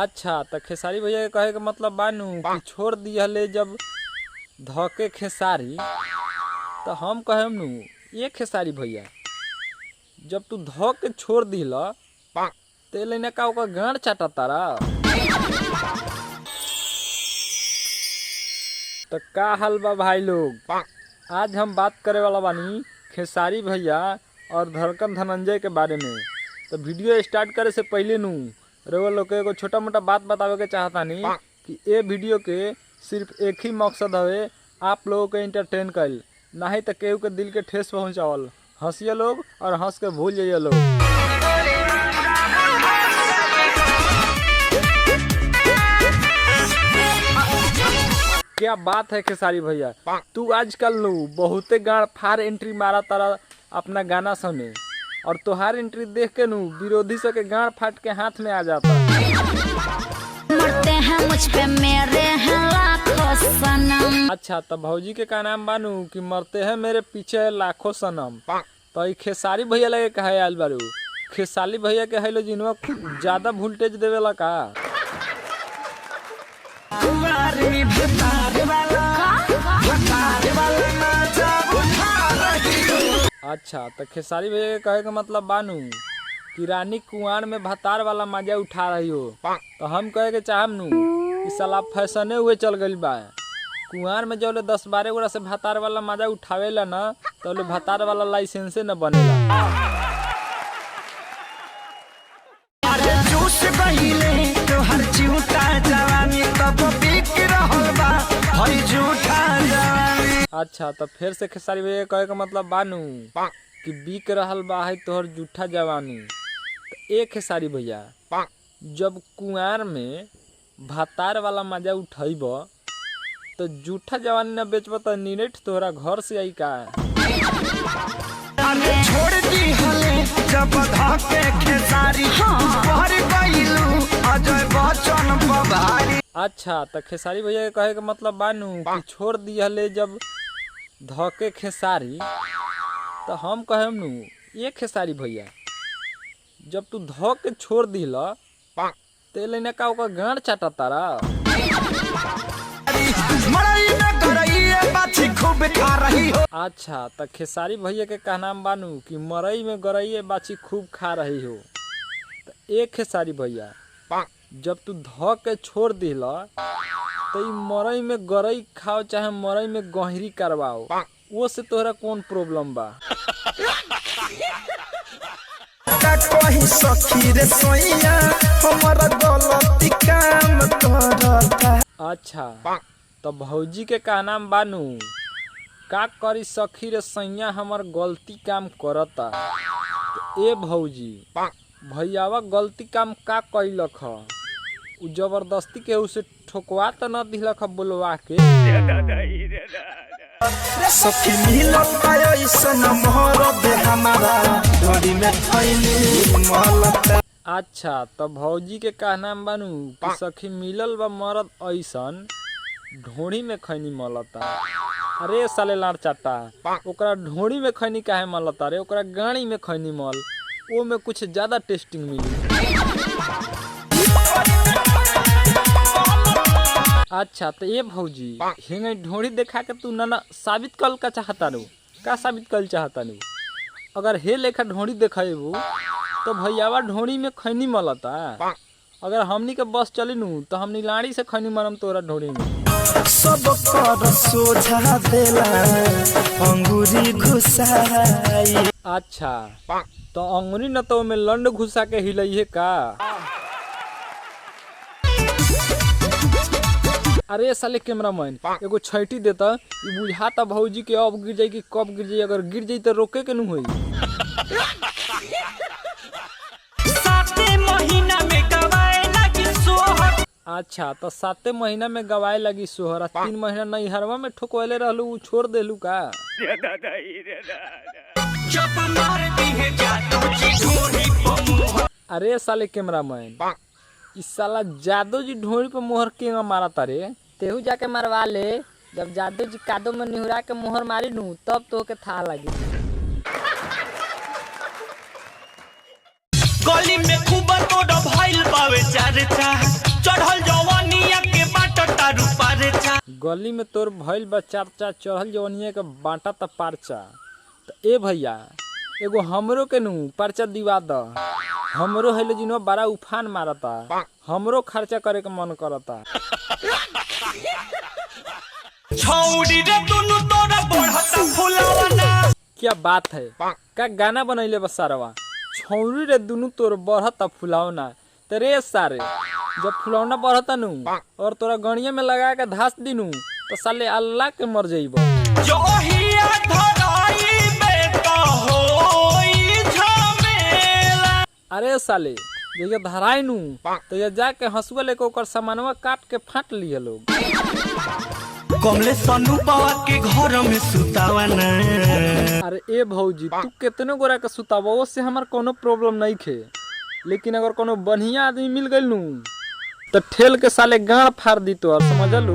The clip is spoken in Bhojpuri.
अच्छा त खेसारी भैया के कहे के मतलब बानू कि छोड़ दिहले जब धके खेसारी, त हम कहेम नु ये खेसारी भैया जब तू ध के छोड़ दिहल ते लेने का ओकर गांड चाटा तारा। त का हाल बा भाई लोग, आज हम बात करे वाला बानी खेसारी भैया और धड़कन धनंजय के बारे में। तो वीडियो स्टार्ट करे से पहले नू रउआ लोग के एगो छोटा मोटा बात बतावे के चाहतानी कि ए वीडियो के सिर्फ एक ही मकसद हवे, आप लोगों के एंटरटेन कइल, नाही त केहू के दिल के ठेस पहुंचावल। हंसिए लोग और हंस के भूल जाइए लोग। क्या बात है खेसारी भैया, तू आजकल नू बहुते गाड़ फार एंट्री मारा तारा अपना गाना सुने, और तोहार एंट्री देख के नू विरोधी सब के गाड़ फाट के हाथ में आ जाता। मरते हैं मुझ पे मेरे हैं लाखों सनम। अच्छा तो भौजी के का नाम बानू कि मरते हैं मेरे पीछे लाखों सनम। तो ई खेसारी भैया लगे कहे आयल बारू, खेसारी भैया के हेलो जिनवा ज्यादा वोल्टेज देवेला का। अच्छा तो खेसारी भैया के कहे के मतलब बानू कि रानी कुआर में भतार वाला मजा उठा रही हो। तो हम कहे के चाहम नू कि साला फैशने हुए चल गइल बा। कुआर में जब 10-12 गोरा से भतार वाला मजा उठावेला ना तो भतार वाला लाइसेंसे न बनेला। अरे चूस गइले तोहर झूठा जवानी तब बिक रहल बा हई झूठा जवानी। अच्छा तो फिर से खेसारी भैया के कहे के मतलब बानू कि बिक रहल बा है तोहर जूठा जवानी। तो एक खेसारी भैया जब कुआर में भतार वाला मजा उठैब तो जूठा जवानी न बेचब तो निरेठ तोहरा घर से आई का। अरे छोड़ दी हले जब धके खेसारी पहर गइलू अजय बच्चन बभारी। अच्छा तो खेसारी भैया के कहे के मतलब बानू कि छोड़ दिहले जब धके खेसारी, तो हम कहेम नू ये खेसारी भैया जब तू ध के छोड़ दिहल ते लेने का ओकर गांड चाटा तारा। मरई में गरई बाछी खूब खा रही हो। अच्छा तो खेसारी भैया के कहना बानू कि मरई में गरई बाछी खूब खा रही हो। तो एक खेसारी भैया जब तू ध के छोड़ दिहल तो ई मरई में गरई खाओ चाहे मरई में गहरी करवाओ, वो से तोहरा कौन प्रॉब्लम बा। का कही सखी रे सोइया हमर गलती काम करता। अच्छा तो भौजी के कहना बानू का करी सखी रे सैया हमर गलती काम करता। तो ए भौजी भैयावा गलती काम का कैलक ह, उ जबरदस्ती के उसे ठोकवा त न दिलक ह बोलवा के। सखी मिलल बा ऐसन मोहरब हमारा डोरी में थैली मलता। अच्छा तो भौजी के कहना बानू कि सखी मिलल बा मरद ऐसन ढोड़ी में खैनी मलता। अरे साले लाड़ चाटा, ओकरा ढोड़ी में खैनी काहे मलता रे, ओकरा गाड़ी में खैनी मल, ओ में कुछ ज्यादा टेस्टिंग मिली। अच्छा तो ये भौजी हिंगे ढोड़ी देखा के तू ना साबित कल का चाहता रू, का साबित कल चाहता रू? अगर हे लेखा ढोड़ी देखेबू तो भैयावा ढोड़ी में खैनी मलता। अगर हमनी के बस चली नू तो हमनी लाड़ी से खैनी मरम तोरा ढोड़ी में। सब कर सोझा देला अंगूरी घुसाई। अच्छा तो अंगूरी न तो में लंड घुसा के हिलइहे का। अरे साले कैमरामैन एगो छैटी देता, ई बुझाता भौजी के अब गिर जाई कि कब गिर जाई, अगर गिर जाई तो रोके के नु होई। 7 महीना में गवाए लगी सोहर। अच्छा तो 7 महीना में गवाए लगी सोहर, 3 महीना नैहरवा में ठोकवले रहलू उ छोड़ देलू का। जब मार दी है जादू जी ढोरी पर मोहर। अरे साले कैमरामैन इस साला जादू जी ढोरी पर मोहर के मारा तारे। तेहू जाके मरवा ले, जब जादू जी कादो में निहुरा के मोहर मारी नू तब तो के था लगी। गली में खूब तोड़ भइल बावे चर्चा। चढ़ल जवानिया के बाटा तारू पारचा। गली में तोर भइल बा चर्चा, चढ़ल जवनिया के बाटा त पारचा। त ए भैया, एगो हमरो के नु पर्चा दिवा द। हमरो हेलो जिनो बड़ा उफान मारता, हमरो खर्चा करे के मन करता। छौड़ी रे दुनु तोरा बढ़ता फुलावना। क्या बात है, का गाना बनैले बा सारवा। छौरी रे दुनु तोर बढ़ता फुलावना। त रे सारे, जब फुलौना बढ़ता नु और तोरा गणिया में लगा के धास दिनु तो साले अल्लाह के मर जइब। जोहिया धराई बे त होई झमेला। अरे साले, जहिया धराई नु तो ये जाके हंसुआ लेके ओकर सामानवा काट के फाट लिया लोग। कमले सनु बाबा के घर में सुतावना। अरे ए भौजी, तू केतनो गोरा के सुताबो से हमार कोनो प्रॉब्लम नहीं खे, लेकिन अगर कोनो बढ़िया आदमी मिल गइल नु तो ठेल के साले गाड़ फाड़ दी तोहर, समझलू।